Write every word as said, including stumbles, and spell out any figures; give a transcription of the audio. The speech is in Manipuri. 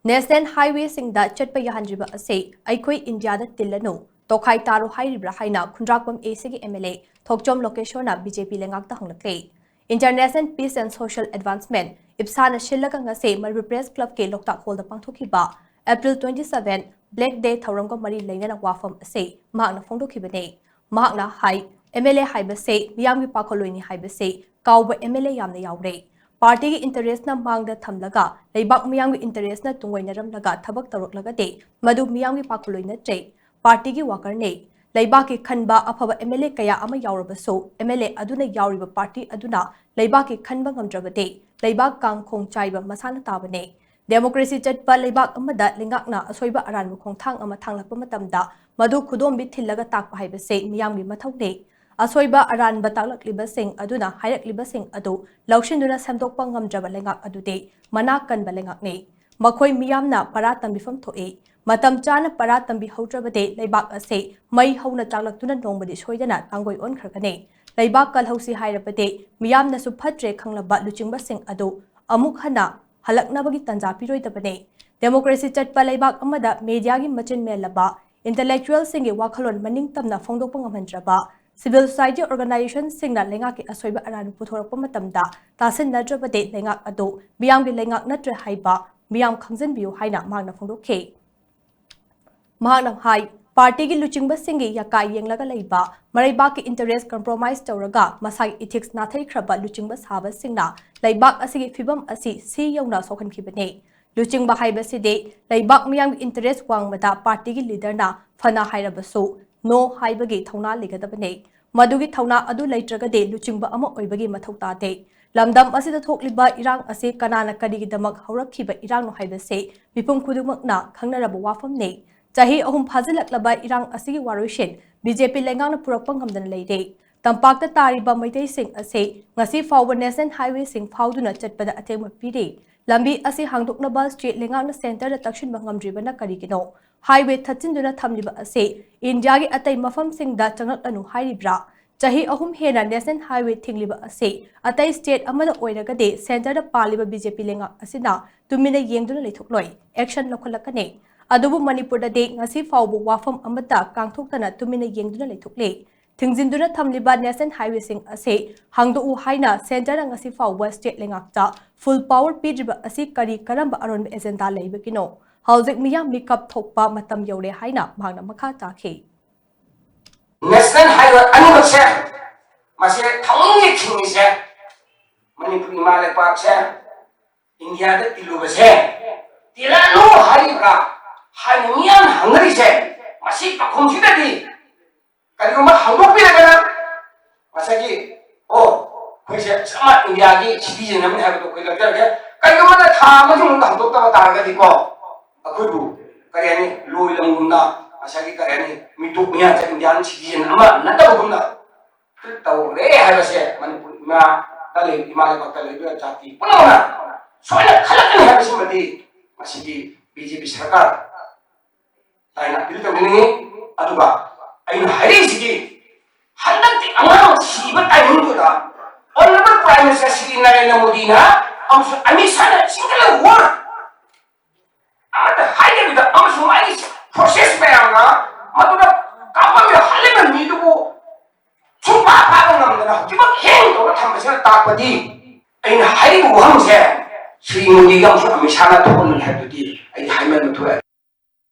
ꯅꯦꯁꯅꯦꯜ ꯍꯥꯏꯋꯦꯁꯤꯡꯗ ꯆꯠꯄ ꯌꯥꯍꯟꯗ꯭ꯔꯤꯕ ꯑꯁꯤ ꯑꯩꯈꯣꯏ ꯏꯟꯗꯤꯌꯥꯗ ꯇꯤꯜꯂꯅꯨ, ꯇꯣꯈꯥꯏ ꯇꯥꯔꯣ ꯍꯥꯏꯔꯤꯕ꯭ꯔꯥ ꯍꯥꯏꯅ ꯈꯨꯟꯗ꯭ꯔꯥꯛꯄꯝ ꯑꯦꯁꯤꯒꯤ ꯑꯦꯝ ꯑꯦꯜ ꯑꯦ ꯊꯣꯛꯆꯣꯝ ꯂꯣꯀꯦꯁꯣꯔꯅ ꯕꯤ ꯖꯦ ꯄꯤ ꯂꯩꯉꯥꯛꯇ ꯍꯪꯂꯛꯂꯦ꯫ International Peace and Social Advancement, ꯏꯞꯁꯥꯅ ꯁꯤꯜꯂꯒ ꯉꯁꯤ ꯃꯅꯤꯄꯨꯔ ꯄ꯭ꯔꯦꯁ ꯀ꯭ꯂꯕꯀꯤ ꯂꯣꯛꯇꯥꯛ ꯍꯣꯜꯗ ꯄꯥꯡꯊꯣꯛꯈꯤꯕ April twenty seven Black Day ꯊꯧꯔꯝꯒ ꯃꯔꯤ ꯂꯩꯅꯅ ꯋꯥꯐꯝ ꯑꯁꯤ ꯃꯍꯥꯛꯅ ꯐꯣꯡꯗꯣꯛꯈꯤꯕꯅꯤ꯫ ꯃꯍꯥꯛꯅ ꯍꯥꯏ, ꯑꯦꯝ ꯑꯦꯜ ꯑꯦ ꯍꯥꯏꯕꯁꯤ ꯃꯤꯌꯥꯝꯒꯤ ꯄꯥꯈꯜꯂꯣꯏꯅꯤ ꯍꯥꯏꯕꯁꯤ ꯀꯥꯎꯕ ꯑꯦꯝ ꯑꯦꯜ ꯑꯦ ꯌꯥꯝꯅ ꯌꯥꯎꯔꯦ꯫ ꯄꯥꯔꯇꯤꯒꯤ ꯏꯟꯇꯔꯦꯁꯅ ꯃꯥꯡꯗ ꯊꯝꯂꯒ ꯂꯩꯕꯥꯛ ꯃꯤꯌꯥꯝꯒꯤ ꯏꯟꯇꯔꯦꯁꯅ ꯇꯨꯡꯑꯣꯏꯅꯔꯝꯂꯒ ꯊꯕꯛ ꯇꯧꯔꯛꯂꯒꯗꯤ ꯃꯗꯨ ꯃꯤꯌꯥꯝꯒꯤ ꯄꯥꯈꯜꯂꯣꯏ ꯅꯠꯇ꯭ꯔꯦ꯫ ꯄꯥꯔꯇꯤꯒꯤ ꯋꯥꯀꯔꯅꯤ꯫ ꯂꯩꯕꯥꯛꯀꯤ ꯈꯟꯕ ꯑꯐꯕ ꯑꯦꯝ ꯑꯦꯜ ꯑꯦ ꯀꯌꯥ ꯑꯃ ꯌꯥꯎꯔꯕꯁꯨ, ꯑꯦꯝ ꯑꯦꯜ ꯑꯦ ꯑꯗꯨꯅ ꯌꯥꯎꯔꯤꯕ ꯄꯥꯔꯇꯤ ꯑꯗꯨꯅ ꯂꯩꯕꯥꯛꯀꯤ ꯈꯟꯕ ꯉꯝꯗ꯭ꯔꯕꯗꯤ ꯂꯩꯕꯥꯛ ꯀꯥꯡꯈꯣꯡ ꯆꯥꯏꯕ ꯃꯁꯥꯅ ꯇꯥꯕꯅꯤ꯫ ꯗꯦꯃꯣꯀ꯭ꯔꯦꯁꯤ ꯆꯠꯄ ꯂꯩꯕꯥꯛ ꯑꯃꯗ ꯂꯩꯉꯥꯛꯅ ꯑꯁꯣꯏꯕ ꯑꯔꯥꯟꯕ ꯈꯣꯡꯊꯥꯡ ꯑꯃ ꯊꯥꯡꯂꯛꯄ ꯃꯇꯝꯗ ꯃꯗꯨ ꯈꯨꯗꯣꯝꯕꯤ ꯊꯤꯜꯂꯒ ꯇꯥꯛꯄ ꯍꯥꯏꯕꯁꯤ ꯃꯤꯌꯥꯝꯒꯤ ꯃꯊꯧꯅꯤ꯫ ꯑꯁꯣꯏꯕ ꯑꯔꯥꯟꯕ ꯇꯥꯛꯂꯛꯂꯤꯕꯁꯤꯡ ꯑꯗꯨꯅ ꯍꯥꯏꯔꯛꯂꯤꯕꯁꯤꯡ ꯑꯗꯨ ꯂꯧꯁꯤꯟꯗꯨꯅ ꯁꯦꯝꯗꯣꯛꯄ ꯉꯝꯗ꯭ꯔꯕ ꯂꯩꯉꯥꯛ ꯑꯗꯨꯗꯤ ꯃꯅꯥ ꯀꯟꯕ ꯂꯩꯉꯥꯛꯅꯤ꯫ ꯃꯈꯣꯏ ꯃꯤꯌꯥꯝꯅ ꯄꯔꯥ ꯇꯝꯕꯤꯐꯝ ꯊꯣꯛꯏ꯫ ꯃꯇꯝ ꯆꯥꯅ ꯄꯔꯥ ꯇꯝꯕꯤꯍꯧꯗ꯭ꯔꯕꯗꯤ ꯂꯩꯕꯥꯛ ꯑꯁꯤ ꯃꯩ ꯍꯧꯅ ꯆꯥꯛꯂꯛꯇꯨꯅ ꯅꯣꯡꯃꯗꯤ ꯁꯣꯏꯗꯅ ꯇꯥꯡꯒꯣꯏ ꯑꯣꯟꯈ꯭ꯔꯒꯅꯤ꯫ ꯂꯩꯕꯥꯛ ꯀꯜꯍꯧꯁꯤ ꯍꯥꯏꯔꯕꯗꯤ ꯃꯤꯌꯥꯝꯅꯁꯨ ꯐꯠꯇ꯭ꯔꯦ ꯈꯪꯂꯕ ꯂꯨꯆꯤꯡꯕꯁꯤꯡ ꯑꯗꯨ ꯑꯃꯨꯛ ꯍꯟꯅ ꯍꯜꯂꯛꯅꯕꯒꯤ ꯇꯥꯟꯖꯥ ꯄꯤꯔꯣꯏꯗꯕꯅꯤ꯫ ꯗꯦꯃꯣꯀ꯭ꯔꯦꯁꯤ ꯆꯠꯄ ꯂꯩꯕꯥꯛ ꯑꯃꯗ ꯃꯦꯗꯤꯌꯥꯒꯤ ꯃꯆꯤꯟ ꯃꯦꯜꯂꯕ, ꯏꯟꯇꯦꯂꯦꯛꯆꯨꯋꯦꯜꯁꯤꯡꯒꯤ ꯋꯥꯈꯜꯂꯣꯟ ꯃꯅꯤꯡ ꯇꯝꯅ ꯐꯣꯡꯗꯣꯛꯄ ꯉꯝꯍꯟꯗ꯭ꯔꯕ, ꯁꯤꯚꯤꯜ ꯁꯣꯁꯥꯏꯇꯤ ꯑꯣꯔꯒꯅꯥꯏꯖꯦꯁꯟꯁꯤꯡꯅ ꯂꯩꯉꯥꯛꯀꯤ ꯑꯁꯣꯏꯕ ꯑꯔꯥꯟꯕ ꯄꯨꯊꯣꯔꯛꯄ ꯃꯇꯝꯗ ꯇꯥꯁꯤꯟꯅꯗ꯭ꯔꯕꯗꯤ ꯂꯩꯉꯥꯛ ꯑꯗꯨ ꯃꯤꯌꯥꯝꯒꯤ ꯂꯩꯉꯥꯛ ꯅꯠꯇ꯭ꯔꯦ ꯍꯥꯏꯕ ꯃꯤꯌꯥꯝ ꯈꯪꯖꯤꯟꯕꯤꯌꯨ ꯍꯥꯏꯅ ꯃꯍꯥꯛꯅ ꯐꯣꯡꯗꯣꯛꯈꯤ꯫ ꯃꯍꯥꯛꯅ ꯍꯥꯏ, ꯄꯥꯔꯇꯤꯒꯤ ꯂꯨꯆꯤꯡꯕꯁꯤꯡꯒꯤ ꯌꯥꯀꯥꯏ ꯌꯦꯡꯂꯒ ꯂꯩꯕ, ꯃꯔꯩꯕꯥꯛꯀꯤ ꯏꯟꯇꯔꯦꯁ ꯀꯝꯄ꯭ꯔꯣꯃꯥꯏꯖ ꯇꯧꯔꯒ ꯃꯁꯥꯒꯤ ꯏꯊꯤꯛꯁ ꯅꯥꯊꯩꯈ꯭ꯔꯕ ꯂꯨꯆꯤꯡꯕ ꯁꯥꯕꯁꯤꯡꯅ ꯂꯩꯕꯥꯛ ꯑꯁꯤꯒꯤ ꯐꯤꯕꯝ ꯑꯁꯤ ꯁꯤ ꯌꯧꯅ ꯁꯣꯛꯍꯟꯈꯤꯕꯅꯤ꯫ ꯂꯨꯆꯤꯡꯕ ꯍꯥꯏꯕꯁꯤꯗꯤ ꯂꯩꯕꯥꯛ ꯃꯤꯌꯥꯝꯒꯤ ꯏꯟꯇꯔꯦꯁ ꯋꯥꯡꯃꯗ ꯄꯥꯔꯇꯤꯒꯤ ꯂꯤꯗꯔꯅ ꯐꯅ ꯍꯥꯏꯔꯕꯁꯨ "ꯅꯣ" ꯍꯥꯏꯕꯒꯤ ꯊꯧꯅꯥ ꯂꯩꯒꯗꯕꯅꯤ꯫ ꯃꯗꯨꯒꯤ ꯊꯧꯅꯥ ꯑꯗꯨ ꯂꯩꯇ꯭ꯔꯒꯗꯤ ꯂꯨꯆꯤꯡꯕ ꯑꯃ ꯑꯣꯏꯕꯒꯤ ꯃꯊꯧ ꯇꯥꯗꯦ꯫ ꯂꯝꯗꯝ ꯑꯁꯤꯗ ꯊꯣꯛꯂꯤꯕ ꯏꯔꯥꯡ ꯑꯁꯤ ꯀꯅꯥꯅ ꯀꯔꯤꯒꯤꯗꯃꯛ ꯍꯧꯔꯛꯈꯤꯕ ꯏꯔꯥꯡꯅꯣ ꯍꯥꯏꯕꯁꯤ ꯃꯤꯄꯨꯝ ꯈꯨꯗꯤꯡꯃꯛꯅ ꯈꯪꯅꯔꯕ ꯋꯥꯐꯝꯅꯤ꯫ ꯆꯍꯤ ꯑꯍꯨꯝ ꯐꯥꯖꯤꯜꯂꯛꯂꯕ ꯏꯔꯥꯡ ꯑꯁꯤꯒꯤ ꯋꯥꯔꯣꯏꯁꯤꯟ ꯕꯤ ꯖꯦ ꯄꯤ ꯂꯩꯉꯥꯛꯅ ꯄꯨꯔꯛꯄ ꯉꯝꯗꯅ ꯂꯩꯔꯦ꯫ ꯇꯝꯄꯥꯛꯇ ꯇꯥꯔꯤꯕ ꯃꯩꯇꯩꯁꯤꯡ ꯑꯁꯤ ꯉꯁꯤ ꯐꯥꯎꯕ ꯅꯦꯁꯅꯦꯜ ꯍꯥꯏꯋꯦꯁꯤꯡ ꯐꯥꯎꯗꯨꯅ ꯆꯠꯄꯗ ꯑꯊꯤꯡꯕ ꯄꯤꯔꯤ꯫ ꯂꯝꯕꯤ ꯑꯁꯤ ꯍꯥꯡꯗꯣꯛꯅꯕ ꯁ꯭ꯇꯦꯠ ꯂꯩꯉꯥꯛꯅ ꯁꯦꯟꯇꯔꯗ ꯇꯛꯁꯤꯟꯕ ꯉꯝꯗ꯭ꯔꯤꯕꯅ ꯀꯔꯤꯒꯤꯅꯣ? ꯍꯥꯏꯋꯦ ꯊꯠꯆꯤꯟꯗꯨꯅ ꯊꯝꯂꯤꯕ ꯑꯁꯤ ꯏꯟꯗꯤꯌꯥꯒꯤ ꯑꯇꯩ ꯃꯐꯝꯁꯤꯡꯗ ꯆꯪꯂꯛꯂꯅꯨ ꯍꯥꯏꯔꯤꯕ꯭ꯔꯥ? ꯆꯍꯤ ꯑꯍꯨꯝ ꯍꯦꯟꯅ National Highway ꯊꯤꯡꯂꯤꯕ ꯑꯁꯤ ꯑꯇꯩ state ꯑꯃꯗ ꯑꯣꯏꯔꯒꯗꯤ centreꯗ ꯄꯥꯜꯂꯤꯕ BJP ꯂꯩꯉꯥꯛ ꯑꯁꯤꯅ ꯇꯨꯃꯤꯟꯅ ꯌꯦꯡꯗꯨꯅ ꯂꯩꯊꯣꯛꯂꯣꯏ, action ꯂꯧꯈꯠꯂꯛꯀꯅꯤ꯫ ꯑꯗꯨꯕꯨ ꯃꯅꯤꯄꯨꯔꯗꯗꯤ ꯉꯁꯤ ꯐꯥꯎꯕ ꯋꯥꯐꯝ ꯑꯃꯠꯇ ꯀꯥꯡꯊꯣꯛꯇꯅ ꯇꯨꯃꯤꯟꯅ ꯌꯦꯡꯗꯨꯅ ꯂꯩꯊꯣꯛꯂꯤ꯫ ꯊꯤꯡꯖꯤꯟꯗꯨꯅ ꯊꯝꯂꯤꯕ National Highwayꯁꯤꯡ ꯑꯁꯤ ꯍꯥꯡꯗꯣꯛꯎ ꯍꯥꯏꯅ centreꯅ ꯉꯁꯤ ꯐꯥꯎꯕ state ꯂꯩꯉꯥꯛꯇ full power ꯄꯤꯗ꯭ꯔꯤꯕ ꯑꯁꯤ ꯀꯔꯤ ꯀꯔꯝꯕ ꯑꯔꯣꯟꯕ agenda ꯂꯩꯕꯒꯤꯅꯣ? ꯍꯧꯖꯤꯛ ꯃꯤꯌꯥꯝ ꯃꯤꯀꯞ ꯊꯣꯛꯄ ꯃꯇꯝ ꯌꯧꯔꯦ ꯍꯥꯏꯅ ꯃꯍꯥꯛꯅ ꯃꯈꯥ ꯇꯥꯈꯤ꯫ National Highway ꯑꯅꯤꯃꯛꯁꯦ ꯃꯁꯤ ꯊꯑꯣꯏꯅ ꯊꯤꯡꯉꯤꯁꯦ ꯃꯅꯤꯄꯨꯔ ꯏꯃꯥ ꯂꯩꯄꯥꯛꯁꯦ ꯏꯟꯗꯤꯌꯥꯗ ꯇꯤꯜꯂꯨꯕꯁꯦ ꯇꯤꯜꯂꯛꯑꯅꯨ ꯍꯥꯏꯔꯤꯕ꯭ꯔꯥ ꯍꯥꯏꯅ ꯃꯤꯌꯥꯝꯅ ꯍꯪꯅꯔꯤꯁꯦ, ꯃꯁꯤ ꯄꯥꯎꯈꯨꯝꯁꯤꯗꯗꯤ ꯀꯔꯤꯒꯨꯝꯕ ꯍꯥꯡꯗꯣꯛꯄꯤꯔꯒꯅ ꯉꯁꯥꯏꯒꯤ ꯑꯣ ꯑꯩꯈꯣꯏꯁꯦ ꯆꯞ ꯃꯥꯟꯅ ꯏꯟꯗꯤꯌꯥꯒꯤ citizen ꯑꯃꯅꯤ ꯍꯥꯏꯕꯗꯣ ꯑꯩꯈꯣꯏ ꯂꯧꯖꯔꯒꯦ꯫ ꯀꯔꯤꯒꯨꯝꯕꯗ ꯊꯥ ꯑꯃꯒꯤ ꯃꯅꯨꯡꯗ ꯍꯥꯡꯗꯣꯛꯇꯕ ꯇꯥꯔꯒꯗꯤꯀꯣ ꯑꯩꯈꯣꯏꯕꯨ ꯀꯔꯤ ꯍꯥꯏꯅꯤ, ꯂꯣꯏ ꯂꯝꯒꯨꯝꯅ ꯉꯁꯥꯏꯒꯤ ꯀꯔꯤ ꯍꯥꯏꯅꯤ, ꯃꯤꯇꯣꯞ ꯃꯤꯌꯥꯟꯁꯦ ꯏꯟꯗꯤꯌꯥꯟ citizen ꯑꯃ ꯅꯠꯇꯕꯒꯨꯝꯅ treat ꯇꯧꯔꯦ ꯍꯥꯏꯕꯁꯦ ꯃꯅꯤꯄꯨꯔ ꯏꯃꯥꯗ ꯂꯩ, ꯏꯃꯥ ꯂꯩꯕꯥꯛꯇ ꯂꯩꯕ ꯖꯥꯇꯤ ꯄꯨꯝꯅꯃꯛꯅ ꯁꯣꯏꯅ ꯈꯜꯂꯛꯀꯅꯤ ꯍꯥꯏꯕꯁꯤꯃꯗꯤ ꯃꯁꯤꯒꯤ BJP ꯁꯔꯀꯥꯔ ꯂꯥꯏꯅ appeal ꯇꯧꯖꯅꯤꯡꯉꯤ꯫ ꯑꯗꯨꯒ ꯑꯩꯅ ꯍꯥꯏꯔꯛꯏꯁꯤꯗꯤ ꯍꯟꯗꯛꯇꯤ ꯑꯉꯥꯡ ꯁꯤꯕ timingꯗꯨꯗ Honourable Prime Minister Shri Narendra ꯃꯣꯗꯤꯅ ꯑꯃꯁꯨꯡ ꯑꯃꯤꯠ ꯁꯥꯍꯅ single word ꯑꯃꯠꯇ ꯍꯥꯏꯗꯕꯤꯗ ꯑꯃꯁꯨꯡ ꯃꯥꯒꯤ forces ꯃꯌꯥꯝꯅ ꯃꯗꯨꯗ ꯀꯥꯞꯂꯝꯂꯤꯕ ꯍꯥꯠꯂꯤꯕ ꯃꯤꯗꯨꯕꯨ ꯁꯨꯡꯐꯥ ꯐꯥꯕ ꯉꯝꯗꯅ ꯍꯧꯖꯤꯛꯃꯛ hang ꯇꯧꯔ ꯊꯝꯕꯁꯤꯅ ꯇꯥꯛꯄꯗꯤ ꯑꯩꯅ ꯍꯥꯏꯔꯤꯕ ꯋꯥꯍꯪꯁꯦ ꯁ꯭ꯔꯤ ꯃꯣꯗꯤꯒ ꯑꯃꯁꯨꯡ ꯑꯃꯤꯠ ꯁꯥꯍꯅ ꯊꯣꯛꯍꯟꯕꯅꯤ ꯍꯥꯏꯕꯗꯨꯗꯤ ꯑꯩꯗꯤ ꯍꯥꯏꯃꯟꯕ ꯊꯣꯛꯑꯦ꯫